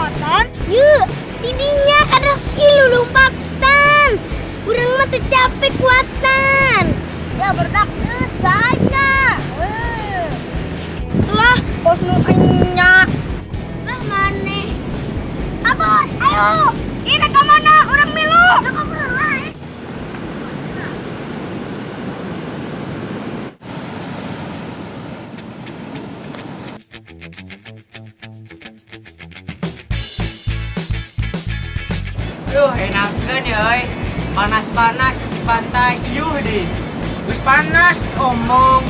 Lompatan? Yuk, tidinya kada silu lompatan. Urang mah teu capek kuatan. Ya berdak geus ganya. Lah, kos nu enya. Lah maneh. Abon, ayo. Ini ke mana? Urang milu. Duh, enakeun ya euy. Panas-panas di pantai iuh di. Geus panas omong,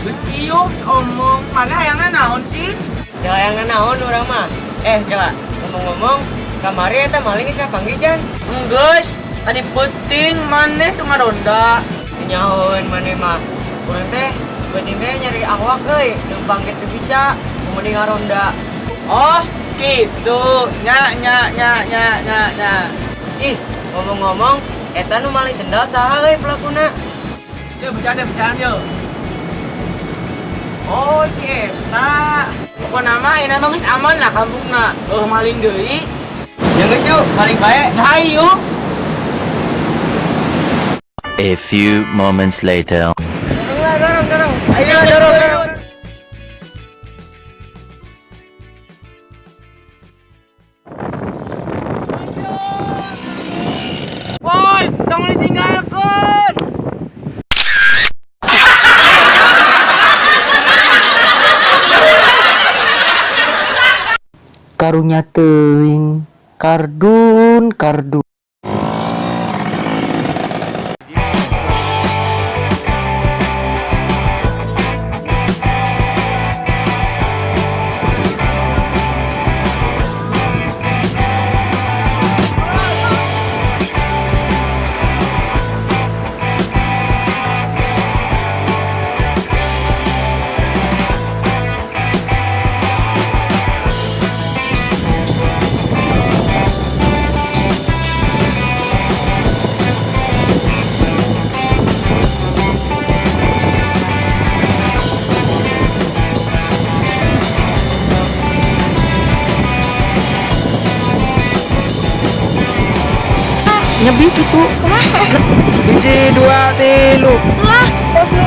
geus iuh omong, mana hayangna naon sih? Ya hayangna naon urang mah. Eh, kela, ngomong-ngomong, kamari eta maling geus kapanggih jan. Enggeus, tadi peuting maneh tuh ngaronda. Nyahoeun maneh mah. Urang teh penting teh nyari awak euy, leumpang ge teu bisa, mending ngaronda. Oh, gitu. Nya nya nya nya nya nya. Ih, ngomong-ngomong, eta nu maling sendal saha euy pelakuna? Yo bercanda bercanda yo. Oh, si eta. Pokokna mah ayeuna mah geus aman lah kampungna. Oh, maling deui. Ya geus yuk, maling bae. Nah, hayu. A few moments later. Dorong lah, dorong, dorong. Ayo, dorong, dorong. Woi, tong ditinggalkeun. Karunya teuing, kardun kardun. Nyebi gitu. Hiji, dua, tilu. Lah, kos nu